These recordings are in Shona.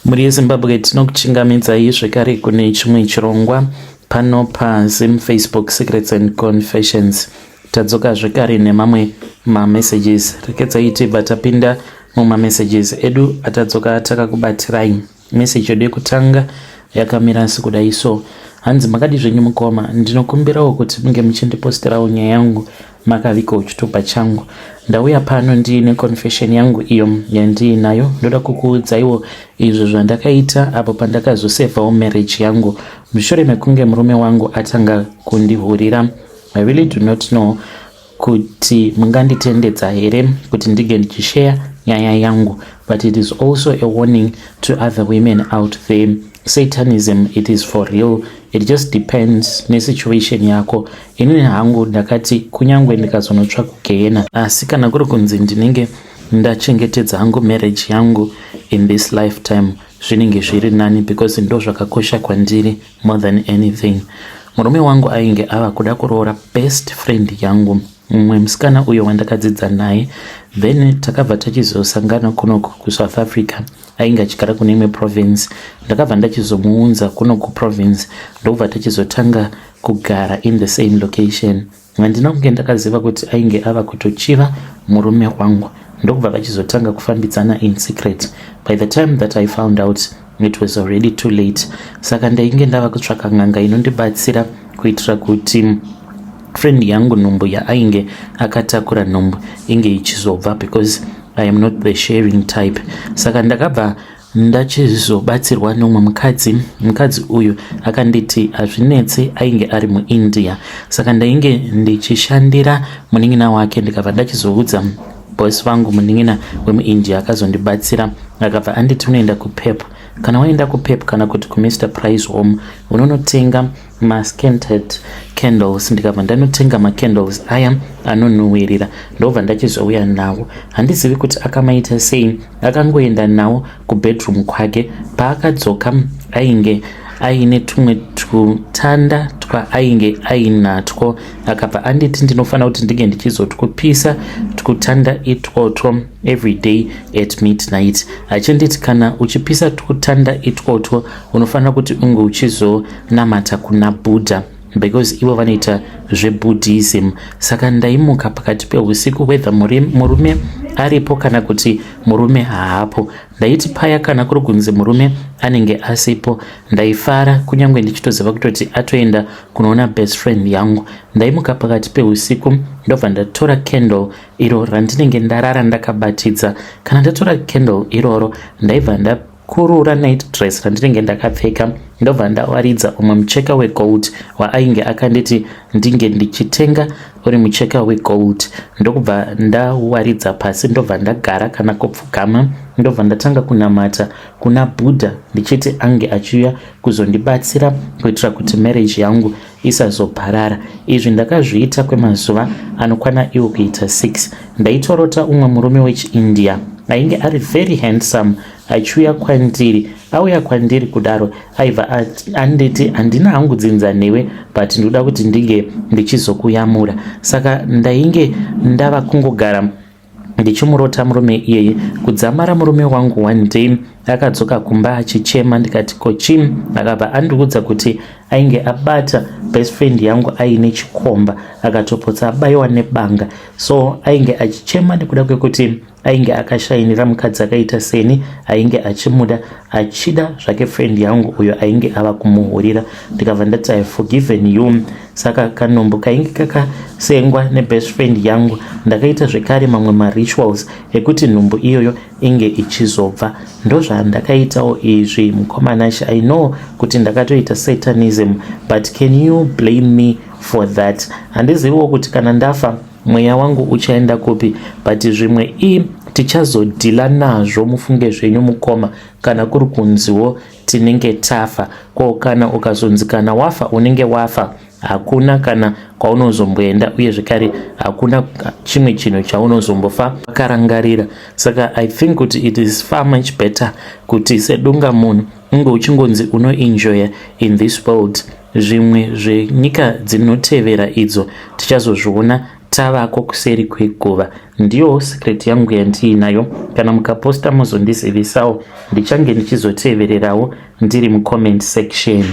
Mhuri yeZimbabwe, tinokuchingamidzai zvekare kune chimwe chirongwa pano paZim Facebook Secrets and Confessions. Tadzoka zvekare nemamwe mamessages. Rekedzai tibva tapinda mumamessages edu atadzoka takakubatirai. Message yedu yekutanga yakamira sekudai so. Hanzi, "Makadi zvenyu mukoma? Ndinokumbirawo kuti munge muchindiposterawo nyaya yangu makavigawo chitupa changu. Ndauya pano ndiine confession yangu iyo yandiinayo. Ndoda kukuudzaiwo izvo zvandakaita apo pandakazosevhawo marriage yangu mushure mekunge murume wangu atanga kundihurira. I really do not know kuti munganditendedza here kuti ndinge ndichisheya nyaya yangu, but it is also a warning to other women out there. Satanism, it is for real. It just depends nesituation yako. Inini hangu ndakati kunyange ndikazonotsva kugehena, asi kana kuri kunzi ndinenge ndachengetedza hangu marriage yangu in this lifetime, zvinenge zviri nani, because ndo zvakakosha kwandiri more than anything. Murume wangu ainge ava kuda kuroora best friend yangu, mumwe musikana uyo wandakadzidza naye. Then takabva tachizosangana kunoku kuSouth Africa. Ainge achigara kune imwe province. Ndakabva ndachizomuunza kuno kuprovince, ndokubva tachizotanga kugara in the same location. Handina kunge ndakaziva kuti ainge ava kutochiva murume wangu, ndokubva vachizotanga kufambidzana in secret. By the time that I found out, it was already too late. Saka ndainge ndava kutsvaka n'anga inondibatsira kuitira kuti friend yangu nhumbu yaainge akatakura, nhumbu inge ichizobva, because I am not the sharing type. Saka ndakabva ndachizobatsirwa neumwe mukadzi. Mukadzi uyu akanditi hazvinetse, ainge ari muIndia. Saka ndainge ndichishandira munin'ina wake. Ndikabva ndachizoudza bosi vangu, munin'ina wemuIndia akazondibatsira. Akabva anditi, "Unoenda kuPep. Kana waenda kuPep kana kuti kuMr Price Home, unonotenga mascented candles." Ndikabva ndanotenga macandles aya anonhuhwirira, ndobva ndachizouya nawo. Handizivi kuti akamaita sei. Akangoenda nawo kubedroom kwake. Paakadzoka, ainge aine tumwe tutanda twaainge ainatwo. Akabva anditi ndinofanira kuti ndinge ndichizotwupisa twutanda itwotwo every day at midnight, achinditi kana uchipisa twutanda itwotwo, unofanira kuti unge uchizonamata kuna Buddha, because ivo vanoita zveBuddhism. Saka ndaimuka pakati peusiku, whether murume aripo kana kuti murume haapo. Ndaiti paya kana kuri kunzi murume anenge asipo, ndaifara, kunyange ndichitoziva kutoti atoenda kunoona best friend yangu. Ndaimuka pakati peusiku, ndobva ndatora candle iro randinenge ndarara ndakabatidza. Kana ndatora candle iroro, ndaibva ndakurura night dress randinenge ndakapfeka, ndobva ndawaridza umwe mucheka wegold waainge akanditi ndinge ndichitenga, uri mucheka wegold, ndokubva ndawaridza pasi, ndobva ndagara kana kupfugama, ndobva ndatanga kunamata kuna Buddha, ndichiti ange achiuya kuzondibatsira kuitira kuti marriage yangu isazoparara. Izvi ndakazviita kwemazuva anokwana iwo kuita 6. Ndaitorota umwe murume wechiIndia ainge ari very handsome achiuya kwandiri. Auya kwandiri kudaro, aibva anditi, "Handina hangu dzinza newe, but ndinoda kuti ndinge ndichizokuyamura." Saka ndainge ndava kungogara ndichimurota murume iyeye kudzamara murume wangu one day akadzoka kumba achichema. Ndikati, "Kochi?" Akabva andiudza kuti ainge abata best friend yangu aine chikomba, akatopotsa abayiwa nebanga. So ainge achichema nekuda kwekuti ainge akashainira mukadzi akaita seni ainge achimuda, achida zvake friend yangu uyo ainge ava kumuhurira. Ndikabva ndati, "I forgiven you." Saka kanhumbu kainge kakasengwa nebest friend yangu, ndakaita zvekare mamwe marituals ekuti nhumbu iyoyo inge ichizobva. Ndozvandakaitawo izvi, mukoma Nashe. I know kuti ndakatoita satanism, but can you blame me for that? Handiziviwo kuti kana ndafa mweya wangu uchaenda kupi, but zvimwe i tichazodhila nazvo. Mufunge zvenyu mukoma, kana kuri kunziwo tinenge tafa, ko kana ukazonzi kana wafa unenge wafa, hakuna kana kwaunozomboenda, uye zvekare hakuna chimwe chinhu chaunozombofa wakarangarira. Saka I think kuti it is far much better kuti sedunga munhu unge uchingonzi unoenjoya in this world. Zvimwe zvenyika dzinotevera idzo tichazozviona. Tavako kuseri kweguva. Ndiyowo secret yangu yandiinayo. Kana mukaposta mozondizivisawo ndichange ndichizotevererawo ndiri mucomment section.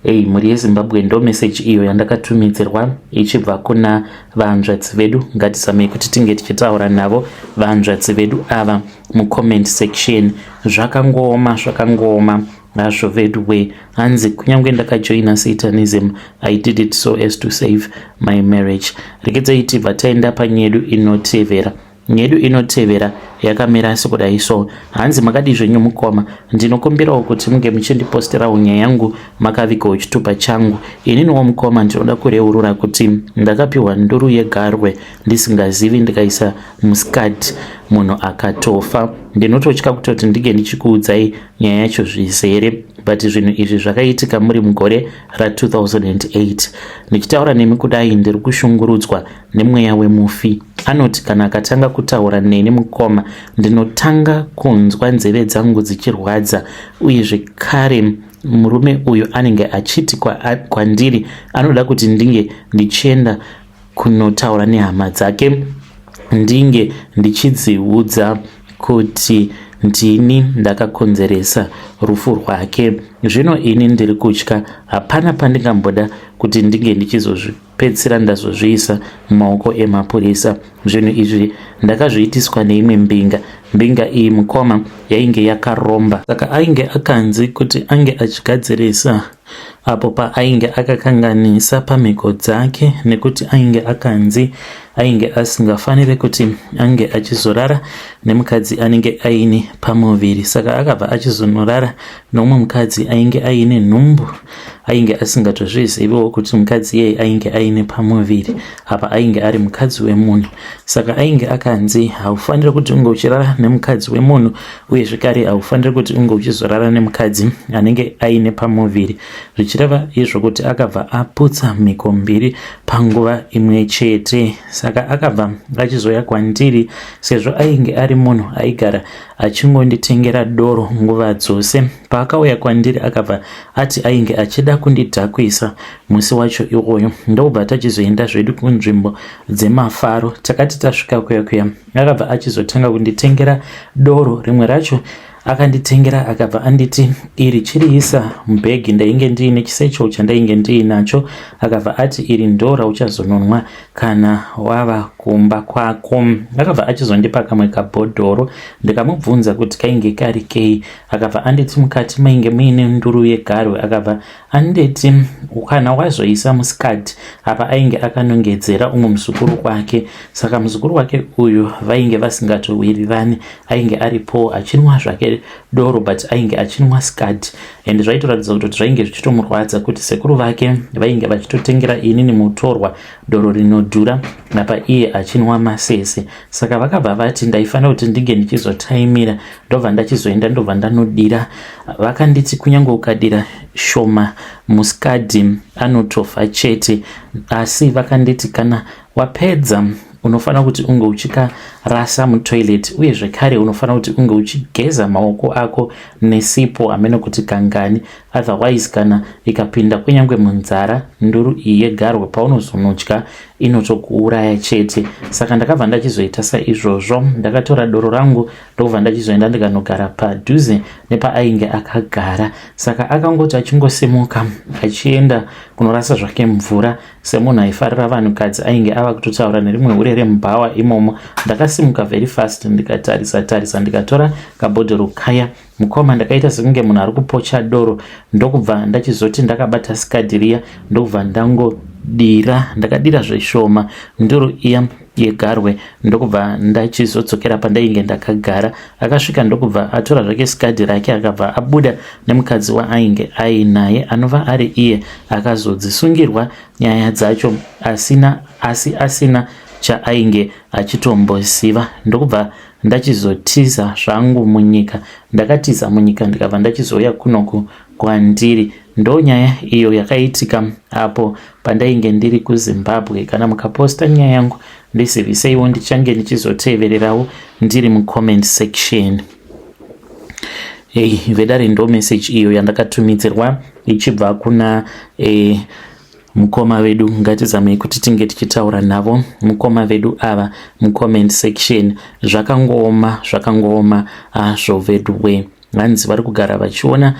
Hey, mhuri yeZimbabwe, ndo message iyo yandakatumidzirwa ichibva kuna vahanzvadzi vedu. Ngatizamei kuti tinge tichitaura navo vahanzvadzi vedu ava mucomment section. Zvakangooma, zvakangooma hazvo veduwe. Hanzi kunyange ndakajoina Satanism, I did it so as to save my marriage. Regedzai tibva taenda panyedu inotevera. Nyedu inotevera yakamira sekudai so. Hanzi, "Makadii zvenyu mukoma? Ndinokumbirawo kuti munge muchindiposterawo nyaya yangu makavigawo chitupa changu. Ininiwo mukoma ndinoda kureurura kuti ndakapiwa nduru yegarwe ndisingazivi, ndikaisa muscud, munhu akatofa. Ndinototya kutoti ndinge ndichikuudzai nyaya yacho zvizere, but zvinhu izvi zvakaitika muri mugore ra2008. Ndichitaura nemi kudai, ndiri kushungurudzwa nemweya wemufi. Anoti kana akatanga kutaura neni mukoma, ndinotanga kunzwa nzeve dzangu dzichirwadza. Uye zvekare murume uyu anenge achiti kwandiri anoda kuti ndinge ndichienda kunotaura nehama dzake, ndinge ndichidziudza kuti ndini ndakakonzeresa rufu rwake. Zvino ini ndiri kutya, hapana pandingamboda kuti ndinge ndichizozvipedzisira ndazozviisa mumaoko emapurisa. Zvinhu izvi ndakazviitiswa neimwe mbinga. Mbinga iyi mukoma yainge yakaromba, saka ainge akanzi kuti ange achigadzirisa apo paainge akakanganisa pamhiko dzake, nekuti ainge akanzi ainge asingafaniri kuti ange achizorara nemukadzi anenge aine pamuviri. Saka akabva achizonorara noumwe mukadzi ainge aine nhumbu. Ainge asingatozviziviwo kuti mukadzi iyeye ainge aine pamuviri, apa ainge ari mukadzi wemunhu. Saka ainge akanzi haufaniri kuti unge uchirara nemukadzi wemunhu, uye zvekare haufaniri kuti unge uchizorara nemukadzi anenge aine pamuviri, zvichireva izvo kuti akabva aputsa mhiko mbiri panguva imwe chete. Saka akabva achizoya kwandiri, sezvo ainge ari munhu aigara achingonditengera doro nguva dzose. Paakauya kwandiri, akabva ati ainge achida kundidhakwisa musi wacho iwoyo, ndobva tachizoenda zvedu kunzvimbo dzemafaro. Takati tasvika kuya kuya, akabva achizotanga kunditengera doro. Rimwe racho akanditengera, akabva anditi, 'Iri chiriisa mubhegi.' Ndainge ndiine chisecho chandainge ndiinacho. Akabva ati, 'Iri ndo rauchazononwa kana wava kumba kwako.' Akabva achizondipa kamwe kabhodhoro. Ndikamubvunza kuti kainge kari kei. Akabva anditi mukati mainge muine nduru yegarwe. Akabva anditi, 'Kana wazoisa muscud.' Apa ainge akanongedzera umwe muzukuru wake. Saka muzukuru wake uyu vainge vasingatowirirani. Ainge aripo achinwa zvake doro, but ainge achinwa scud, and zvaitoratidza kuti zvainge zvichitomurwadza kuti sekuru vake vainge vachitotengera inini mutorwa doro rinodhura, apa iye achinwa masese. Saka vakabva vati ndaifanira kuti ndinge ndichizotaimira, ndobva ndachizoenda, ndobva ndanodira. Vakanditi kunyange ukadira shoma muscud, anotofa chete. Asi vakanditi kana wapedza, unofanira kuti unge uchikarasa mutoilet, uye zvekare unofanira kuti unge uchigeza maoko ako nesipo hamene kuti kangani. Otherwise kana ikapinda kunyange munzara nduru iyi yegarwe, paunozonodya inotokuuraya chete. Saka ndakabva ndachizoita saizvozvo. Ndakatora doro rangu, ndokubva ndachizoenda, ndikanogara padhuze nepaainge akagara. Saka akangoti achingosimuka achienda kunorasa zvake mvura, semunhu aifarira vanhukadzi, ainge ava kutotaura nerimwe hure remubhawa imomo. Ndakasimuka very fast, ndikatarisa tarisa, ndikatora kabhodhoro kaya mukoma. Ndakaita sekunge munhu ari kupocha doro, ndokubva ndachizoti ndakabata scud riya, ndokubva ndangodira. Ndakadira zveshoma nduru iya yegarwe, ndokubva ndachizodzokera pandainge ndakagara. Akasvika, ndokubva atora zvake scud rake, akabva abuda nemukadzi waainge ainaye, anova ari iye akazodzisungirwa nyaya dzacho asina, asi asina chaainge achitomboziva. Ndokubva ndachizotiza zvangu munyika. Ndakatiza munyika, ndikabva ndachizouya kunoku kwandiri. Ndo nyaya iyo yakaitika apo pandainge ndiri kuZimbabwe. Kana mukaposta nyaya yangu, ndiziviseiwo, ndichange ndichizotevererawo ndiri mucomment section." Ei vedare, ndo message iyo yandakatumidzirwa ichibva kuna Mukoma vedu, ngatizamei kuti tinge tichitaura navo mukoma vedu ava mucomment section. Zvakangooma, zvakangooma hazvo vedu we. Hanzi vari kugara vachiona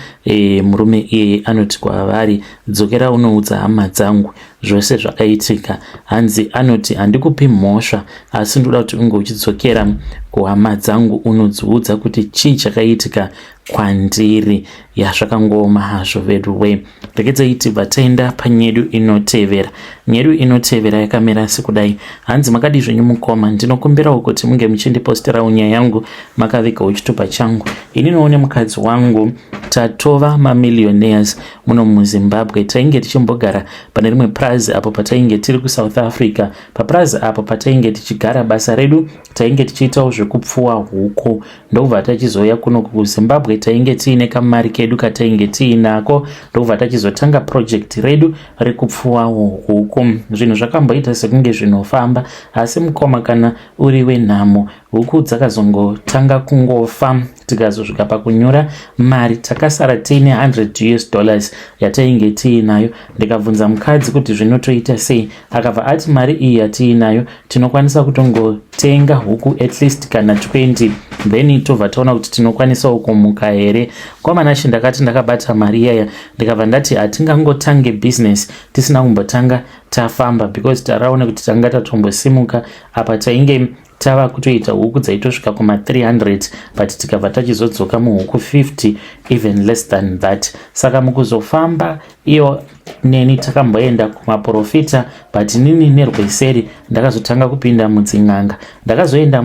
murume iyeye anoti kwavari, "Dzokera unoudza hama dzangu zvose zvakaitika." Hanzi anoti, "Handikupi mhosva, asi ndoda kuti unge uchidzokera kuhama dzangu unodziudza kuti chii chakaitika kwandiri." Yazvakangooma hazvo vedu we. Regedzai tibva taenda panyedu inotevera. Nyedu inotevera yakamira sekudai. Hanzi, "Makadi zvenyu mukoma? Ndinokumbirawo kuti munge muchindiposterawo nyaya yangu makavigawo chitupa changu. Ininiwo nemukadzi wangu tatova mamillionaires muno muZimbabwe. Tainge tichimbogara pane rimwe prazi apo patainge tiri kuSouth Africa. Paprazi apo patainge tichigara, basa redu tainge tichiitawo zvekupfuwa huku. Ndokubva tachizouya kuno kuZimbabwe. Tainge tiine kamari kedu katainge tiinako, ndokubva tachizotanga project redu rekupfuwawo huku. Zvinhu zvakamboita sekunge zvinofamba, asi mukoma, kana uri wenhamo, huku dzakazongotanga kungofa, tikazosvika pakunyura mari. Takasara tiine 100 US dollars yatainge tiinayo. Ndikabvunza mukadzi kuti zvinotoita sei, akabva ati mari iyi yatiinayo tinokwanisa kutongotenga huku at least kana 20, then tobva taona kuti tinokwanisawo kumuka here. Kwamanashe, ndakati ndakabata mari iyaya, ndikabva ndati hatingangotange business tisina kumbotanga tafamba, because taraona kuti tanga tatombosimuka apa. Tainge tava kutoita huku dzaitosvika kuma300, but tikabva tachizodzoka muhuku 50, even less than that. Saka mukuzofamba, iyo neni takamboenda kumaprofita, but nini nerweseri ndakazotanga kupinda mudzin'anga. Ndakazoenda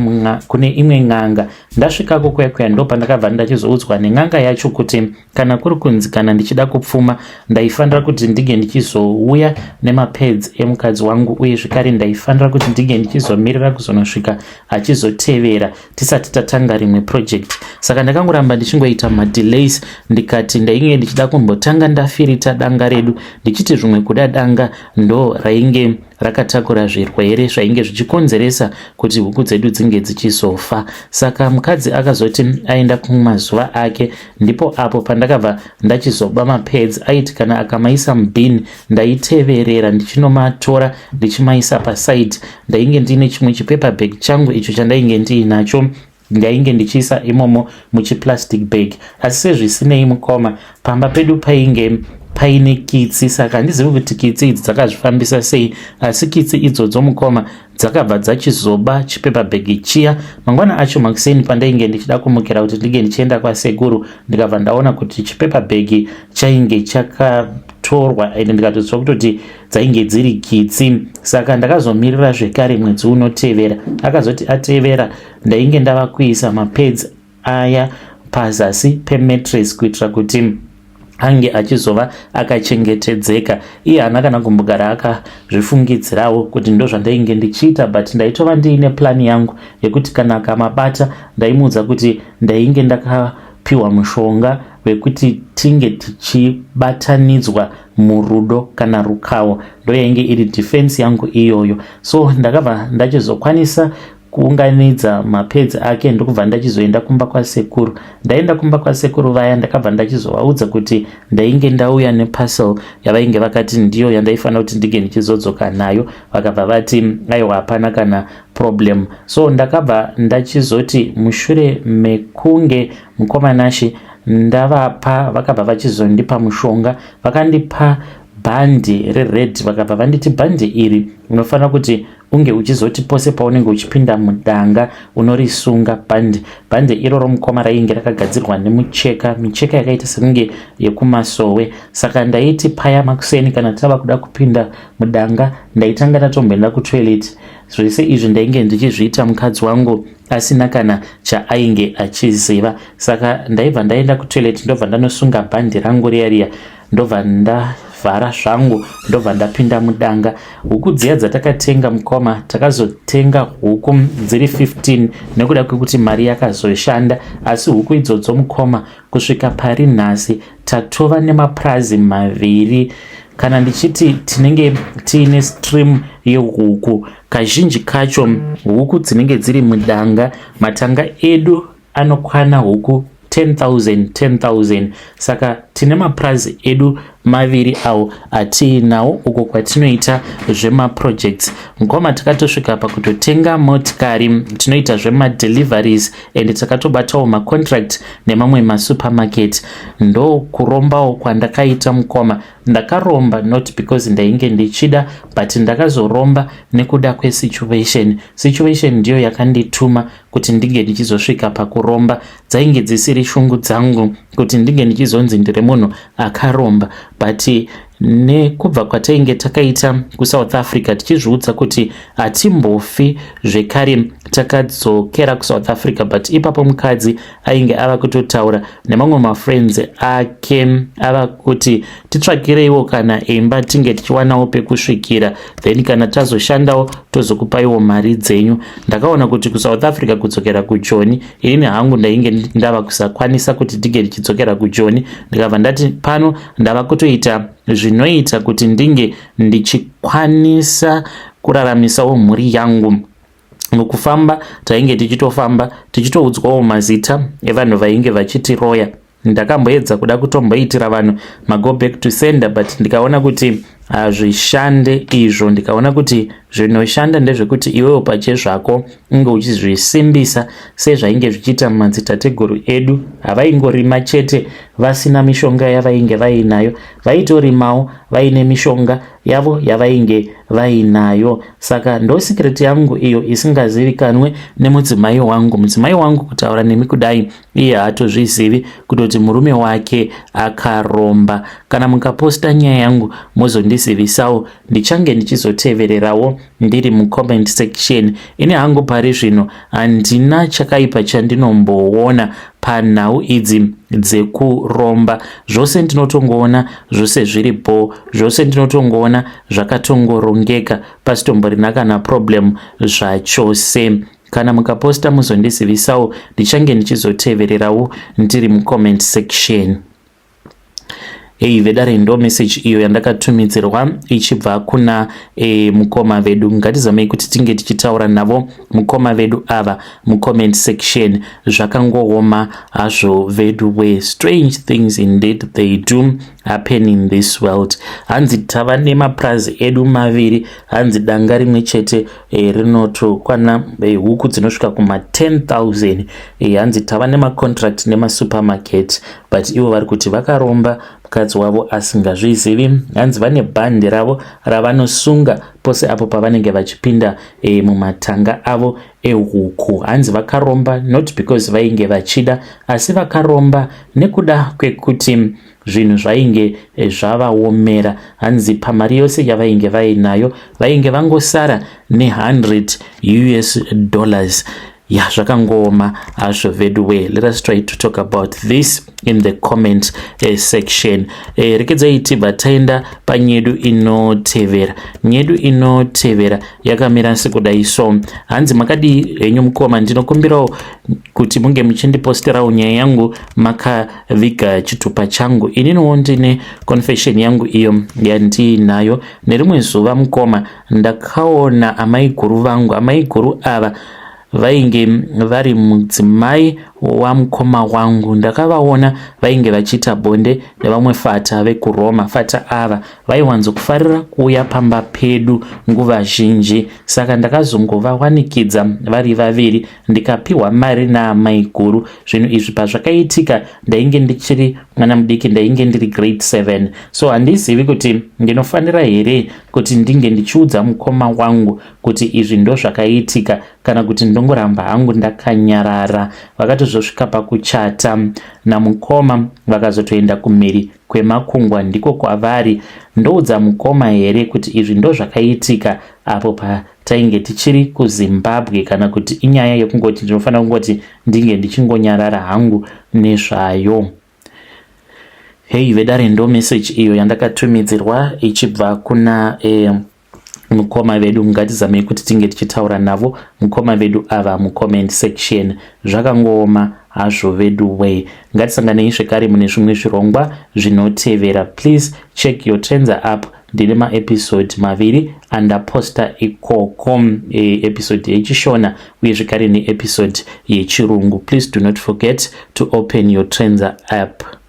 kune imwe n'anga. Ndasvikako kuya kuya, ndo pandakabva ndachizoudzwa nen'anga yacho kuti kana kuri kunzi kana ndichida kupfuma, ndaifanira kuti ndinge ndichizouya nemapads emukadzi wangu, uye zvekare ndaifanira kuti ndinge ndichizomirira kuzonosvika achizotevera tisati tatanga rimwe project. Saka ndakangoramba ndichingoita madelays. Ndikati ndainge ndichida kumbotanga ndafirita danga redu, ndichiti zvimwe kuda danga ndo rainge rakatakura zvirwere zvainge zvichikonzeresa kuti huku dzedu dzinge dzichizofa. Saka mukadzi akazoti aenda kumazuva ake, ndipo apo pandakabva ndachizoba mapads. Aiti kana akamaisa mubin, ndaiteverera ndichinomatora ndichimaisa paside. Ndainge ndiine chimwe chipaper bag changu icho chandainge ndiinacho, ndainge ndichiisa imomo muchiplastic bag. Asi sezvisinei mukoma, pamba pedu painge paine kitsi, saka handizivi kuti kitsi idzi dzakazvifambisa sei, asi kitsi idzodzo mukoma dzakabva dzachizoba chipaper bag chiya. Mangwana acho makuseni, pandainge ndichida kumukira kuti ndinge ndichienda kwasekuru, ndikabva ndaona kuti chipaper bag chainge chakatorwa, ende ndikatoziva kutoti dzainge dziri kitsi. Saka ndakazomirira zvekare mwedzi unotevera. Akazoti atevera, ndainge ndava kuisa mapads aya pazasi pemattress kuitira kuti ange achizova akachengetedzeka. Iye haana kana kumbogara akazvifungidzirawo kuti ndo zvandainge ndichiita, but ndaitova ndiine plan yangu yekuti kana akamabata, ndaimuudza kuti ndainge ndakapiwa mushonga wekuti tinge tichibatanidzwa murudo kana rukawo. Ndo yainge iri defense yangu iyoyo. So ndakabva ndachizokwanisa kuunganidza mapads ake, ndokubva ndachizoenda kumba kwasekuru. Ndaenda kumba kwasekuru vaya, ndakabva ndachizovaudza kuti ndainge ndauya neparcel yavainge vakati ndiyo yandaifanira kuti ndinge ndichizodzoka nayo. Vakabva vati aiwa, hapana kana problem. So ndakabva ndachizoti mushure mekunge mukomanashi ndavapa, vakabva vachizondipa mushonga. Vakandipa bhandi rered, vakabva vanditi, "Bhandi iri unofanira kuti unge uchizoti pose paunenge uchipinda mudanga unorisunga bhandi." Bhandi iroro mukoma rainge rakagadzirwa nemucheka, micheka yakaita sekunge yekumasowe. Saka ndaiti paya makuseni kana tava kuda kupinda mudanga, ndaitanga ndatomboenda kutoilet. Zvese izvi ndainge ndichizviita mukadzi wangu asina kana chaainge achiziva. Saka ndaibva ndaenda kutoilet, ndobva ndanosunga bhandi rangu riya riya, ndobva ndavhara zvangu, ndobva ndapinda mudanga. Huku dziya dzatakatenga mukoma, takazotenga huku dziri 15 nekuda kwekuti mari yakazoshanda. Asi huku idzodzo mukoma, kusvika pari nhasi tatova nemapurazi maviri. Kana ndichiti tinenge tiine stream yehuku, kazhinji kacho huku dzinenge dziri mudanga, matanga edu anokwana huku 10,000 10,000. Saka tine mapurazi edu maviri awo atiinawo uko kwatinoita zvemaprojects. Mukoma, takatosvika pakutotenga motikari, tinoita zvemadeliveries and takatobatawo macontract nemamwe masupermarket. Ndokurombawo kwandakaita, mukoma. Ndakaromba not because ndainge ndichida, but ndakazoromba nekuda kwesituation. Situation ndiyo yakandituma kuti ndinge ndichizosvika pakuromba. Dzainge dzisiri shungu dzangu kuti ndinge ndichizonzi ndiri munhu akaromba, but nekubva kwatainge takaita kuSouth Africa, tichizviudza kuti hatimbofi zvekare takadzokera kuSouth Africa, but ipapo mukadzi ainge ava kutotaura nemamwe mafriends ake, ava kuti titsvakireiwo kana imba tinge tichiwanawo pekusvikira, then kana tazoshandawo tozokupaiwo mari dzenyu. Ndakaona kuti kuSouth Africa, kudzokera kuJoni, inini hangu ndainge ndava kusakwanisa kuti ndinge ndichidzokera kuJoni. Ndikabva ndati pano ndava kutoita zvinoita kuti ndinge ndichikwanisa kuraramisawo mhuri yangu. Mukufamba tainge tichitofamba tichitoudzwawo mazita evanhu vainge vachitiroya. Ndakamboedza kuda kutomboitira vanhu mago back to sender, but ndikaona kuti hazvishande izvo. Ndikaona kuti zvinoshanda ndezvekuti iwewo pachezvako unge uchizvisimbisa, sezvainge zvichiita mumadzitateguru edu. Havaingorima chete vasina mishonga yavainge vainayo, vaitorimawo vaine mishonga yavo yavainge vainayo. Saka ndo secret yangu iyo isingazivikanwe nemudzimai wangu. Mudzimai wangu, kutaura nemi kudai, iye haatozvizivi kutoti murume wake akaromba. Kana mukaposta nyaya yangu, mozondizivisawo, ndichange ndichizotevererawo ndiri mucomment section. Ini hangu pari zvino handina chakaipa chandinomboona panhau idzi dzekuromba. Zvose ndinotongoona zvose zviripo, zvose ndinotongoona zvakatongorongeka, pasitomborina kana problem zvachose. Kana mukaposta, muzondizivisawo, ndichange ndichizotevererawo ndiri mucomment section. Hei vedare, ndo message iyo yandakatumidzirwa ichibva kuna mukoma vedu. Ngatizamei kuti tinge tichitaura navo mukoma vedu ava mucomment section. Zvakangooma hazvo vedu we. Strange things indeed, they do happen in this world. Hanzi tava nemapurazi edu maviri. Hanzi danga rimwe chete rinotokwana huku dzinosvika kuma10 000. Hanzi tava nemacontract nemasupermarket, but ivo vari kuti vakaromba mukadzi wavo asingazvizivi. Hanzi vane bhandi ravo ravanosunga pose apo pavanenge vachipinda mumatanga avo ehuku. Hanzi vakaromba not because vainge vachida, asi vakaromba nekuda kwekuti zvinhu zvainge zvavaomera. Hanzi pamari yose yavainge vainayo, vainge vangosara ne100 US dollars. Ya, zvakangooma hazvo veduwe. Let us try to talk about this in the comment section. Rekedzai tibva taenda panyedu inotevera. Nyedu inotevera yakamira sekudai so. Hanzi, "Makadii henyu mukoma? Ndinokumbirawo kuti munge muchindiposterawo nyaya yangu makaviga chitupa changu. Ininiwo ndine confession yangu iyo yandiinayo. Nerimwe zuva, mukoma, ndakaona amaiguru vangu. Amaiguru ava vainge vari mudzimai wamukoma wangu. Ndakavaona vainge vachiita bonde nevamwe fata vekuRoma. Fata ava vaiwanzokufarira kuuya pamba pedu nguva zhinji, saka ndakazongovawanikidza vari vaviri, ndikapiwa mari naamaiguru. Zvinhu izvi pazvakaitika, ndainge ndichiri mwana mudiki, ndainge ndiri grade 7. So handizivi kuti ndinofanira here kuti ndinge ndichiudza mukoma wangu kuti izvi ndo zvakaitika, kana kuti ndongoramba hangu ndakanyarara. Vakatozosvika pakuchata namukoma, vakazotoenda kumhiri kwemakungwa, ndiko kwavari. Ndoudza mukoma here kuti izvi ndo zvakaitika apo patainge tichiri kuZimbabwe, kana kuti inyaya yekungoti ndinofanira kungoti ndinge ndichingonyarara hangu nezvayo?" Hei vedare, ndo message iyo yandakatumidzirwa ichibva kuna mukoma vedu. Ngatizamei kuti tinge tichitaura navo mukoma vedu ava mucomment section. Zvakangooma hazvo vedu wei. Ngatisanganei zvekare mune zvimwe zvirongwa zvinotevera. Please check your Trendza app, ndine maepisode maviri andaposta ikoko, episode yechiShona uye zvekare neepisode yeChirungu. Please do not forget to open your Trendza app.